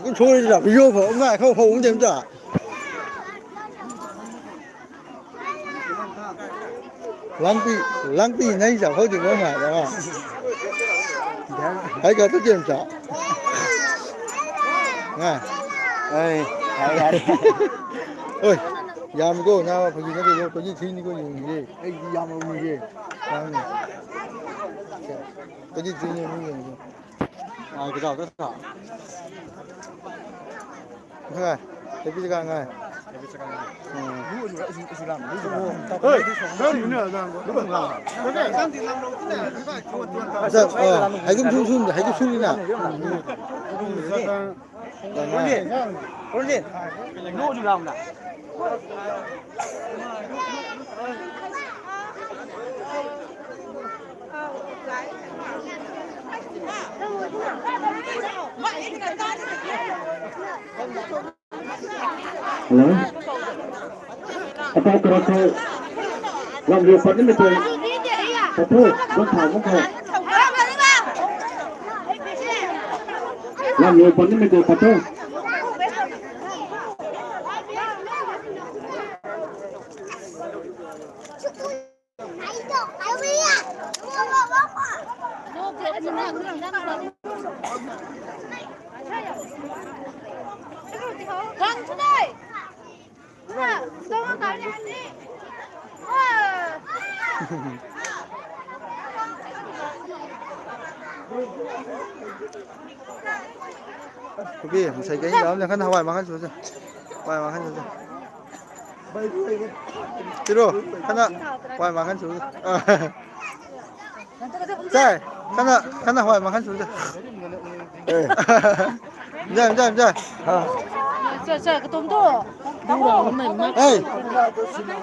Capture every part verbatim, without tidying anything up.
ꯀꯨꯟ ꯁꯣꯏꯗ꯭ꯔꯥ? ꯚꯤꯗꯤꯑꯣ ꯐꯥꯎ ꯉꯥꯏ ꯈꯔ ꯍꯧꯕ ꯑꯝꯇ꯫ ꯂꯥꯡꯄꯤ, ꯂꯥꯡꯄꯤ ꯅꯩ ꯆꯥꯛꯍꯧꯗꯤ ꯂꯣꯏ ꯉꯥꯏ꯫ ꯍꯥꯏ ꯀꯥ ꯇꯨ ꯀꯦꯝ ꯆꯥ꯫ ꯉꯥꯏ꯫ ꯑꯩ, ꯌꯥꯔꯦ, ꯌꯥꯔꯦ꯫ ꯍꯣꯏ꯫ ꯌꯥꯝꯃꯤꯀꯣ ꯅꯥꯕ꯫ ꯐꯥꯒꯤ ꯅꯠꯇꯦꯀꯣ꯫ ꯇ꯭ꯋꯦꯟꯇꯤ ꯊ꯭ꯔꯤꯅꯤꯀꯣ ꯌꯦꯡꯉꯤꯁꯦ꯫ ꯑꯩꯗꯤ ꯌꯥꯝꯃꯕꯅꯤꯁꯦ꯫ ꯌꯥꯝꯃꯤ꯫ ꯇ꯭ꯋꯦꯟꯇꯤ ꯊ꯭ꯔꯤꯅꯦ ꯃꯤ ꯌꯦꯡꯉꯤꯁꯦ꯫ ꯉꯥꯏ ꯀꯩꯗꯧ ꯇꯧ ꯁꯥ꯫ ꯉꯥꯏ꯫ ꯍꯦꯄꯤ ꯆꯀꯥ ꯉꯥꯏ꯫ ꯎꯝ꯫ ꯍꯣꯏ꯫ ꯑ, ꯍꯩꯒꯨꯝ ꯁꯨꯝ ꯁꯨꯝ, ꯍꯩꯒꯨꯝ ꯁꯨꯝꯅ꯫ Hello? Apa kerasa? Lam dia pat ni betul. Apa? Bang tahu kau. Lam dia pat ni betul apa? ꯀꯣꯕꯤ ꯉꯁꯥꯏ ꯀꯩꯅꯣ ꯌꯥꯎꯔꯝꯗꯦ꯫ ꯀꯟꯅ ꯍꯋꯥꯏ ꯃꯈꯜ ꯁꯨꯔꯁꯦ꯫ ꯍꯋꯥꯏ ꯃꯈꯜ ꯁꯨꯔꯁꯦ꯫ ꯇꯤꯔꯣ, ꯀꯟꯅ ꯍꯋꯥꯏ ꯃꯈꯜ ꯁꯨꯔꯁꯦ꯫ ꯑ꯫ ꯆꯥꯏ, ꯀꯟꯅ, ꯀꯟꯅ ꯍꯋꯥꯏ ꯃꯈꯜ ꯁꯨꯔꯁꯦ꯫ ꯏꯟꯖꯥꯡ, ꯏꯟꯖꯥꯡ, ꯏꯟꯖꯥꯡ꯫ ꯑ꯫ ꯆꯠ, ꯆꯠ, ꯀꯇꯣꯝꯗꯣ꯫ ꯑꯦ,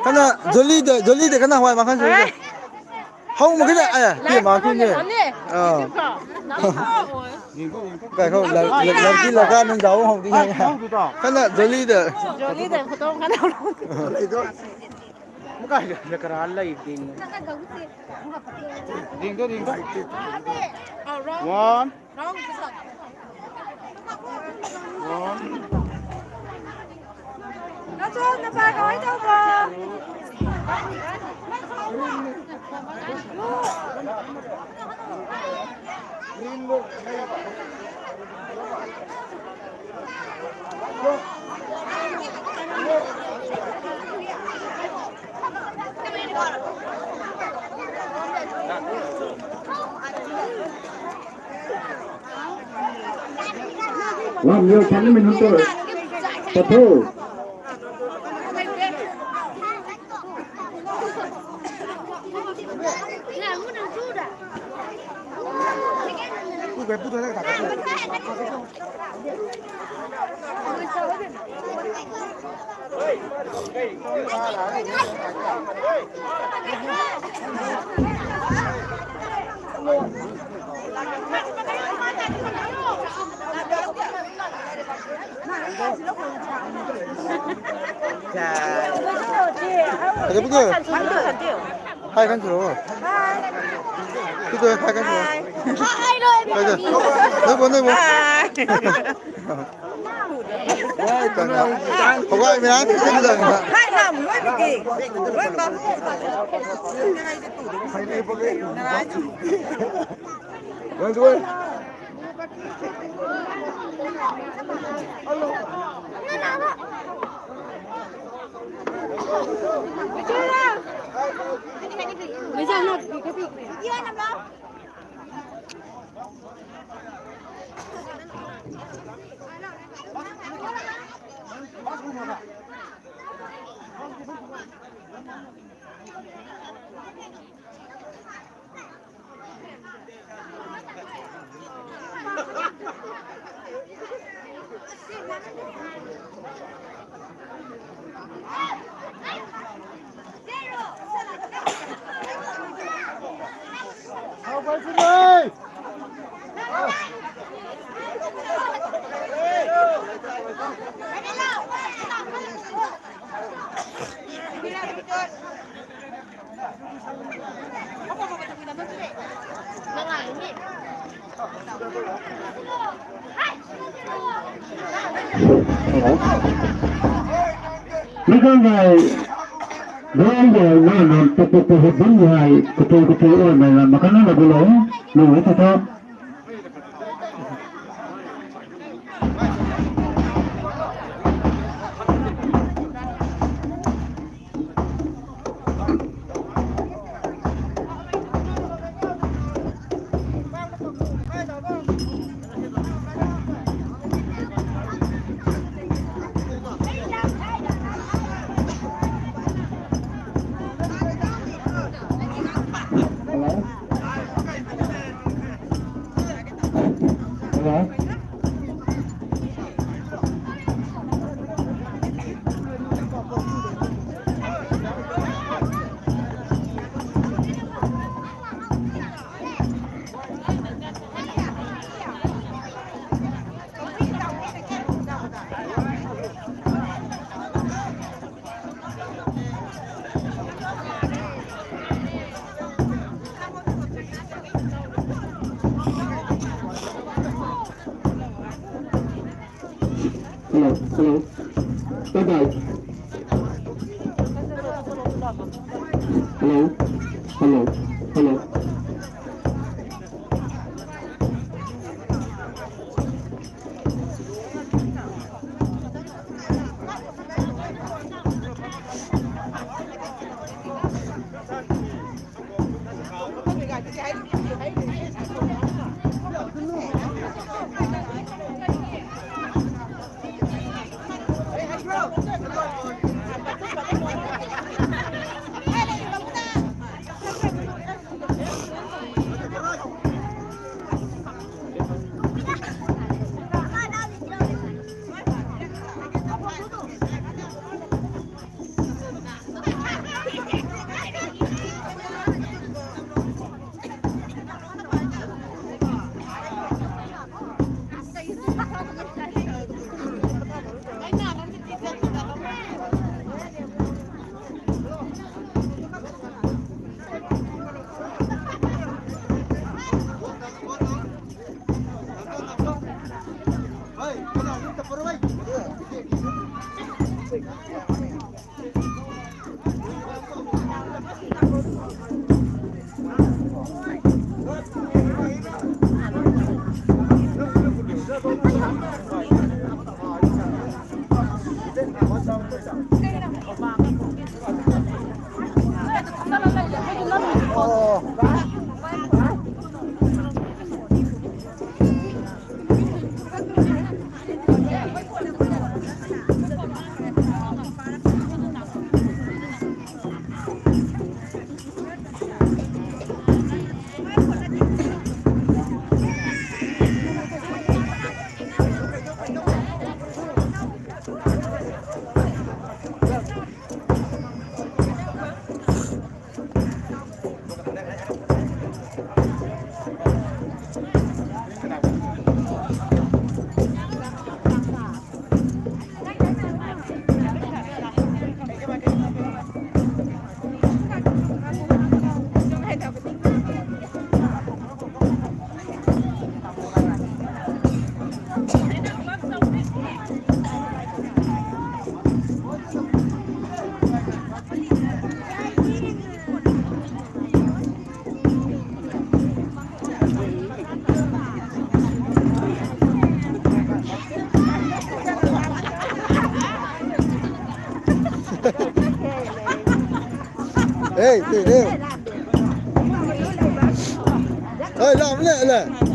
ꯀꯅꯥ ꯖꯣꯂꯤꯗ, ꯖꯣꯂꯤꯗ ꯀꯅꯥ ꯍꯋꯥꯏ ꯃꯈꯜ ꯁꯨꯔꯤꯗꯣ? ꯍꯧ ꯃꯈꯩꯗ, ꯑꯦ, ꯄꯤ ꯃꯥ ꯀꯨꯏꯅꯦ꯫ ꯑꯥ꯫ ꯀꯥꯏꯈꯣ, ꯂ-, ꯂ-, ꯂꯝꯕꯤ ꯂꯒꯥ ꯅꯪ ꯌꯥꯎ ꯍꯧꯗꯤ ꯍꯥꯏ꯫ ꯀꯅꯥ ꯖꯣꯂꯤꯗ? ꯖꯣꯂꯤꯗ ꯐꯣꯇꯣ ꯑꯃ ꯀꯟꯅ ꯍꯧꯔꯣ꯫ ꯀꯥꯏꯗ ꯀꯔꯥ ꯂꯩꯕꯗꯤ? ꯌꯦꯡꯗꯣ, ꯌꯦꯡꯗꯣ꯫ One. ꯅꯆꯣ, ꯅꯄꯥ ꯀꯃꯥꯏ ꯇꯧꯕ? Vamos, Dios, también minuto. Patrón. ꯀꯩꯗꯧꯕꯒꯤ? ꯍꯥꯏ ꯀꯥꯟꯁꯤꯔꯣ? ꯁꯤꯗ ꯍꯥꯏ ꯀꯥꯟꯁꯤꯔꯣ? ꯀꯥꯏꯗ? ꯅꯣꯏꯕꯣ, ꯅꯣꯏꯕꯣ꯫ ꯀꯅꯥ? ꯍꯋꯥꯏ ꯃꯌꯥꯝ ꯊꯤꯖꯤꯜꯂꯒ꯫ Mikan bai, dong bai, na nam tepuk tepuk bun bai, kutu kutu oi bai, makan na bulo, lu itu tu. Hello, hello. Bye bye. Hello, hello, hello. Ei, ei, ei. Ei, lam le, le.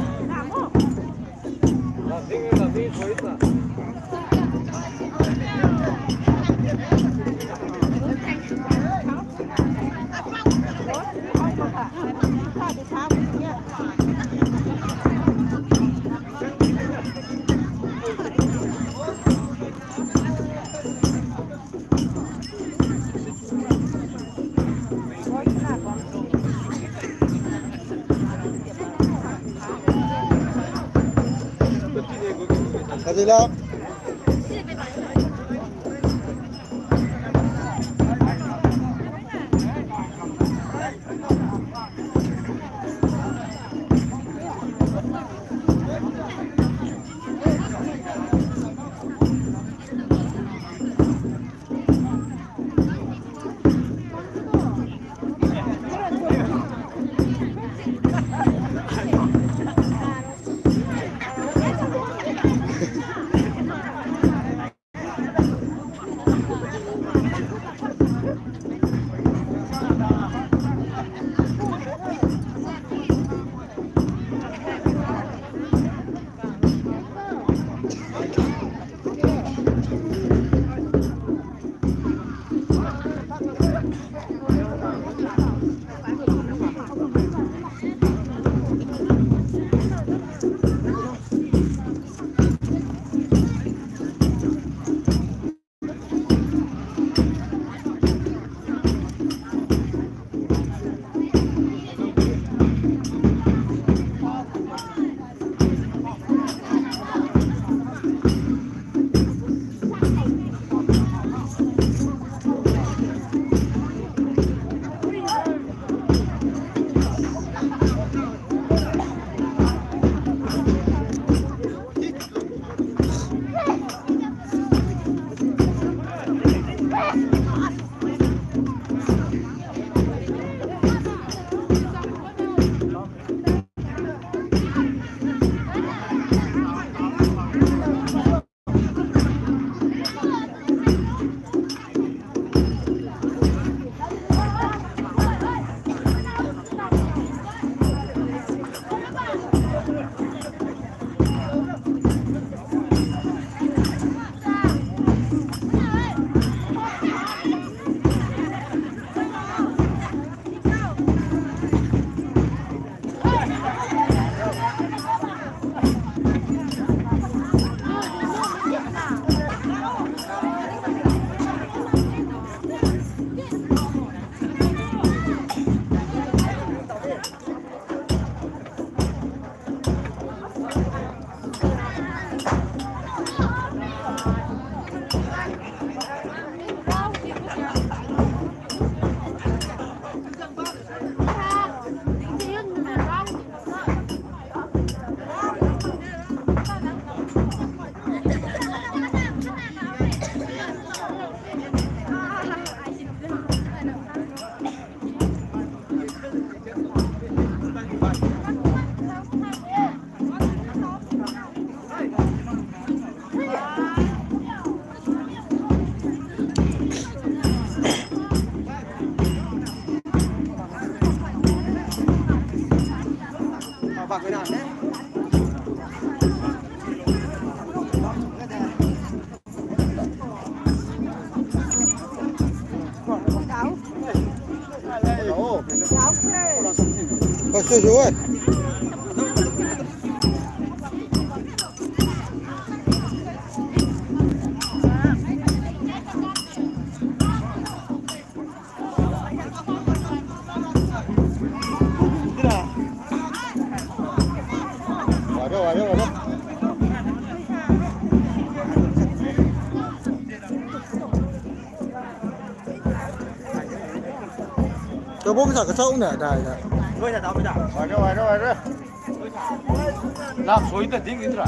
ꯍꯣꯏ, ꯁꯣꯏ, ꯁꯣꯏ, ꯍꯣꯏ꯫ ꯋꯥꯔꯦ, ꯋꯥꯔꯦ, ꯋꯥꯔꯦ꯫ ꯆꯧꯕꯣ ꯄꯩꯁꯥ ꯈꯔ ꯆꯥꯎꯅ ꯍꯥꯏꯗꯥꯏꯅꯦ꯫ ꯋꯥꯔꯦ, ꯋꯥꯔꯦ, ꯋꯥꯔꯦ꯫ ꯂꯥꯞ ꯁꯣꯏꯗ ꯗꯤꯡ ꯅꯠꯇ꯭ꯔꯥ?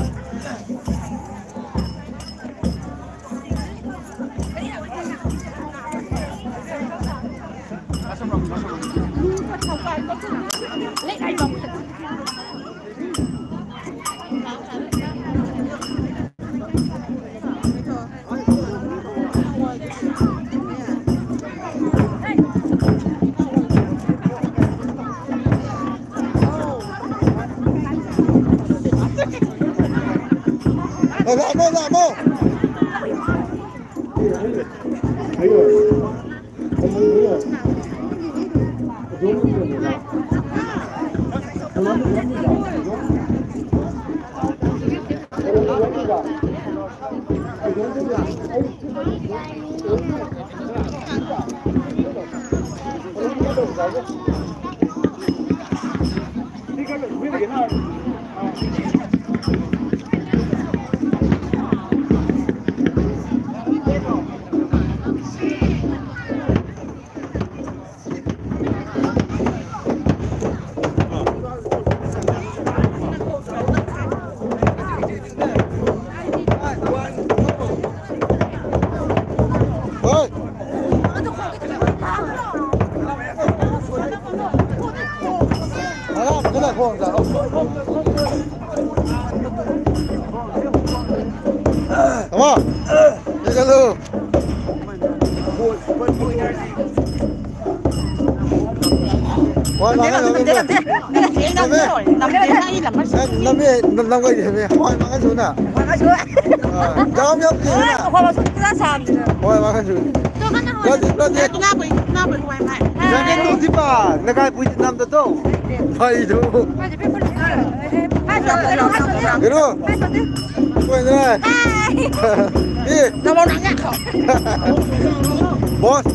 ꯂꯥꯛꯑꯝꯃꯣ, ꯂꯥꯛꯑꯝꯃꯣ꯫ ꯍꯣꯏ꯫ ꯇꯃꯣ, ꯆꯠꯂꯨ꯫ ꯍꯣꯏ, ꯅꯝꯗꯦ, ꯃꯉꯥ ꯅꯝꯗꯦ, ꯅꯝꯗꯦ꯫ ꯅꯝꯗꯦ꯫ ꯅꯝꯗꯦ꯫ ꯅꯝꯃꯦ, ꯅꯝ-, ꯅꯝꯒꯗꯤ ꯅꯝꯃꯦ꯫ ꯍꯣꯏ, ꯃꯉꯥ ꯁꯨꯅ꯫ ꯃꯉꯥ ꯁꯨ꯫ ꯑꯥ, ꯗꯥꯝ ꯌꯥꯝ ꯍꯣꯏ, ꯊꯦꯡꯅ꯫ ꯃꯈꯣꯟ ꯃꯁꯨ ꯄꯨꯔꯥ ꯁꯥꯕꯅꯤꯅ꯫ ꯍꯣꯏ, ꯃꯉꯥ ꯁꯨ꯫ ꯅꯠꯇꯦ, ꯅꯠꯇꯦ꯫ ꯅꯥꯕꯩ, ꯅꯥꯕꯩ ꯍꯋꯥꯏ ꯃꯥꯏ꯫ ꯅꯪꯒꯤ ꯅꯨꯡꯁꯤꯕ, ꯅꯀꯥꯏ ꯄꯨꯏ ꯅꯝꯗ ꯇꯧ꯫ ꯐꯩꯗꯣ꯫ ꯀꯩꯅꯣ? ꯀꯣꯏꯅ꯫ ꯑꯦ꯫ ꯅꯃꯧ ꯅꯪ ꯌꯥꯈꯣ꯫ ꯕꯣꯁ꯫